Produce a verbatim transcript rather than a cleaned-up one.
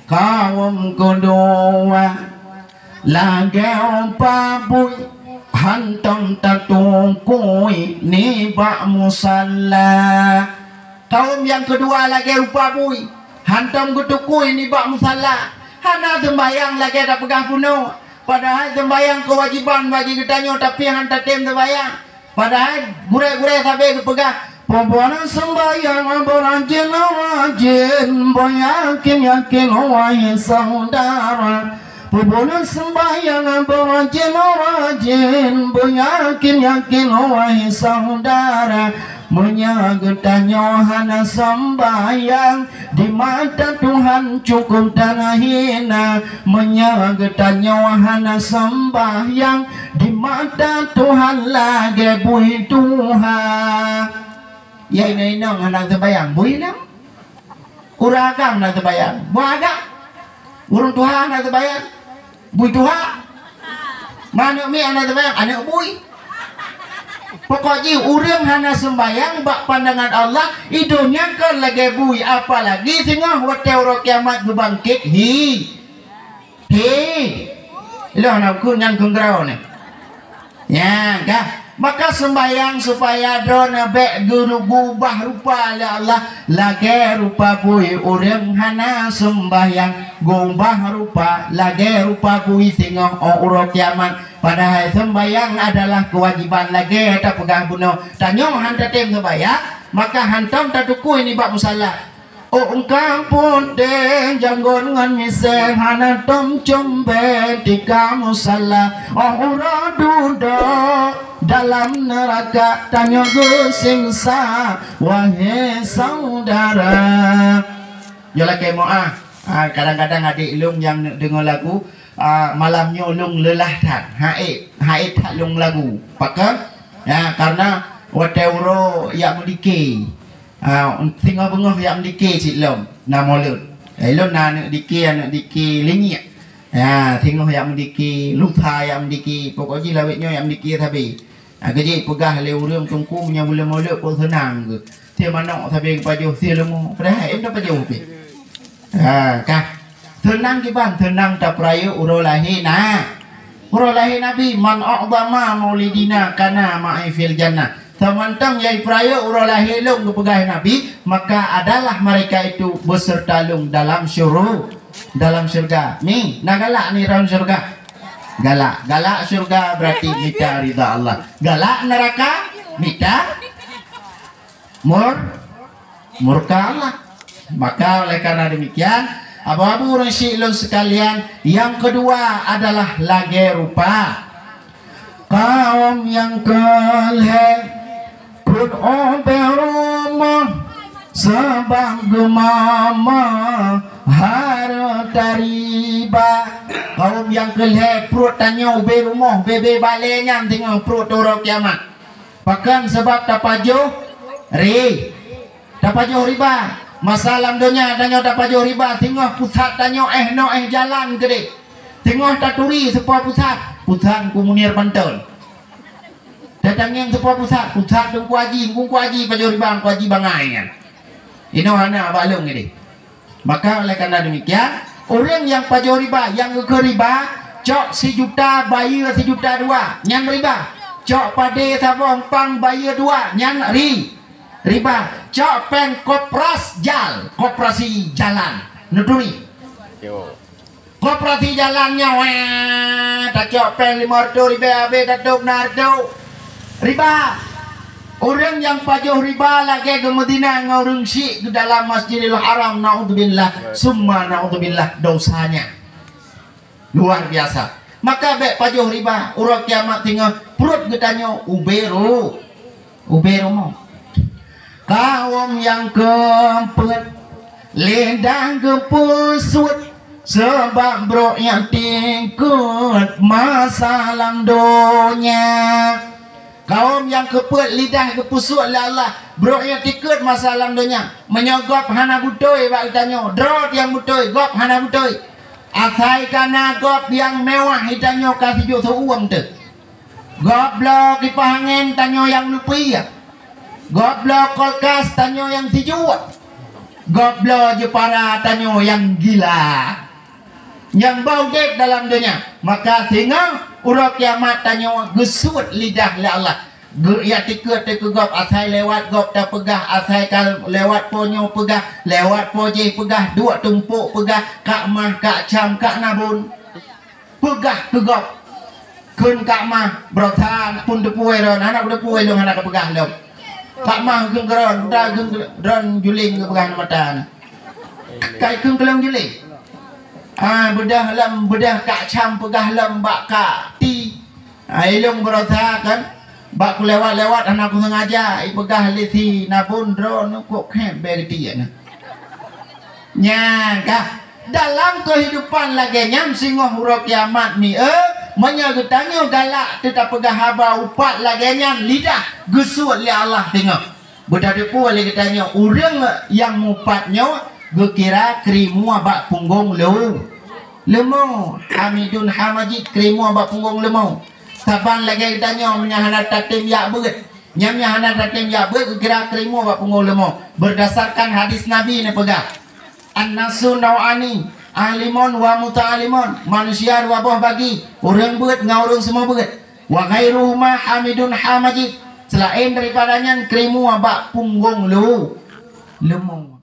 Kawöm keudua, lagèe rupa bui, hantom tatukui nibak musalla. Kawöm nyang keudua lagèe rupa bui, hantom geutukui nibak musalla. Hana seumbahyang lagèe tapeugah bunoe, padahai seumbahyang keuwajéban bagi geutanyoe, tapi han tatem seumbahyang. Padahai gurèe-gurèe sabé geupeugah, "Peubunoe seumbahyang beurajin-rajin, beuyakin-yakin, wahai syedara. Peubunoe seumbahyang beurajin-rajin, beuyakin-yakin, wahai syedara. Meunyoe geutanyoe hana seumbahyang, di mata Tuhan cukôp taneuhina. Meunyoe geutanyoe hana seumbahyang, di mata Tuhan lagèe bui tuha." Ya, inong-inong hana seumbahyang, bui inong. Ureueng agam hana seumbahyang, bui agam. Ureueng tuha hana seumbahyang, bui tuha. Aneuk miet hana seumbahyang, aneuk bui. Pokok jih, ureueng hana seumbahyang bak pandangan Allah, i donya kon lagèe bui, apalagi singoh watèe uroe kiamat geubangkét, hi. Hi. Ilôn na ukeue nyan keugrau nyan. Nyan, ka. Maka seumbahyang supaya droeneuh bèk geu-, geubah rupa lé Allah lagèe rupa bui. Ureueng hana seumbahyang geubah rupa lagèe rupa bui singoh 'oh uroe kiamat. Padahai seumbahyang adalah keuwajéban lagèe tapeugah bunoe. Tanyoe han tatem seumbahyang, maka hantom tatukui nibak musalla. 'Oh ka putéh janggôt ngon misèe, hana tom cumbét tika musalla. 'Oh uroe dudoe dalam neuraka, tanyoe geuseksa, wahé syedara. Nyoe lakèe moh ah. Ah, kadang-kadang adék lôn nyang deungoe lagu, ah, malam nyoe lôn leulah that. Ha'ét, ha'ét that lôn lagu. Pakon? Ya, karena watèe uroe jak meudike. Ah, singoh beungoh jak meudike cit lom, na mulod. Eh, lôn na aneuk dike, aneuk dike linyiek. Ya, singoh jak meudike, lusa jak meudike. Pokok jih lawét nyoe jak meudike sabé. Ah, geujak peugah lé ureueng teungku meunyoe buleuen mulod pun seunang geuh. Sie manok sabé geupajoh, sie leumô. Padahai em tapajoh pih. Ha, ka. Seunang kiban, seunang tapeurayeuk uroe lahé na. Uroe lahé Nabi, "Man a'zama maulidina kana ma'i fil jannah." Samantong nyang ipeurayeuk uroe lahé lôn geupeugah Nabi, maka adalah mereka itu beserta lôn dalam syuru-, dalam syurga. Ni, na galak ni dalam syurga? Galak. Galak syurga berarti mita ridha Allah. Galak neraka, mita mur-, murka Allah. Maka oleh karena demikian, abu-abu ureueng syik lôn sekalian, yang kedua adalah lagèe rupa. Kaum nyang keu lhèe pruet ubé rumoh sabab geumama hareuta riba. Kaum nyang keu lhèe pruet tanyoe ubé rumoh, bèbè balèe nyan singoh pruet uroe kiamat. Pakon sabab tapajoh ri-, tapajoh riba. Masa lam donya tanyoe tapajoh riba, singoh pusat tanyoe eh noe eh jalan keudéh. Singoh taturi seupôt pusat, pusat Teungku Munir Banten. Tatangieng seupôt pusat, pusat Teungku Haji, Teungku Haji pajoh riba, Teungku Haji bangai nyan. Inoe hana bak lôn keudéh. Maka oleh karena demikian, ureueng nyang pajoh riba, nyang geukheun riba, cok sijuta bayeue sijuta dua, nyan riba. Cok padé saboh umpang bayeue dua, nyan ri-, riba. Cok péng kopras jal, koperasi jalan, neuturi. Koperasi jalan nyoe, weh, tacok péng limong reutôh ribèe, habéh tatôb na reutôh. Riba. Ureueng nyang pajoh riba lagèe geumeuzina ngon ureueng syik dalam Masjidil Haram, naudzubillah, summa naudzubillah, dosanya luar biasa. Maka bèk pajoh riba, uroe kiamat singoh pruet geutanyoe ubé ru-, ubé rumoh. Kaum nyang keupeuet, lidah geupeusuet, sabab brok nyang tikot masa lam donya. Kaum nyang keupeuet lidah geupeusuet lé Allah, brok nyang tikot masa lam donya. Meunyoe gob hana beutôi bak geutanyoe, droe nyang beutôi, gob hana beutôi. Asai ka na gob nyang mewah, geutanyoe ka sijuek seuuem teuh. Gob bloe kipah angén, tanyoe nyang neupie. Gob bloe kulkas, tanyoe nyang sijuek. Gob bloe jeupara tanyoe nyang gila, nyang ba udeb dalam donya. Maka singoh uroe kiamat tanyoe geusuet lidah lé Allah. Geu-, jak tikeue teuh keu gob, asai lewat gob tapeugah, asai ka lewat po nyoe peugah, lewat po jéh peugah, duek tumpok peugah, kak mah, kak cam, kak nabon. Peugah keu gob. Kheun kak mah, beurasa pun teupeue droen, hana teupeue lôn, hana kapeugah lom. Kak mah kheun keu droen, udah kheun keu droen juling geupeugah mata na. Kai kheun keu lôn juling. Ah, beudôh lom, beudôh kak cam peugah lom bak kak ti. Ah, ilôn beurasa kan, bak kulewat-lewat hana kusengaja, ipeugah lé si nabon droen kok khém bèe geuti na. Nyan ka, dalam keuhidupan lagèe nyan singoh uroe kiamat mi, eh, meunyoe geutanyoe galak teuka peugah haba upat lagèe nyan, lidah geusuet lé Allah singoh. Beuteupeue lé geutanyoe, ureueng nyang mupat nyoe geukira keurimua bak punggong leu-, leumo. Hamidun Hamajid keurimua bak punggong leumo. Saban lagèe geutanyoe meunyoe hana tatem jak beuet. Nyan meunyoe hana tatem jak beuet geukira keurimua bak punggong leumo. Beurdasarkan hadis Nabi neupeugah, "An-nasu nau'ani, alimun wa muta'alimun." Manusia dua boh bagi, ureueng beuet ngon ureueng seumeubeuet. "Wa ghairuhuma hamidun hamajid." Seulaén daripada nyan keurimua bak punggong leu-, leumo.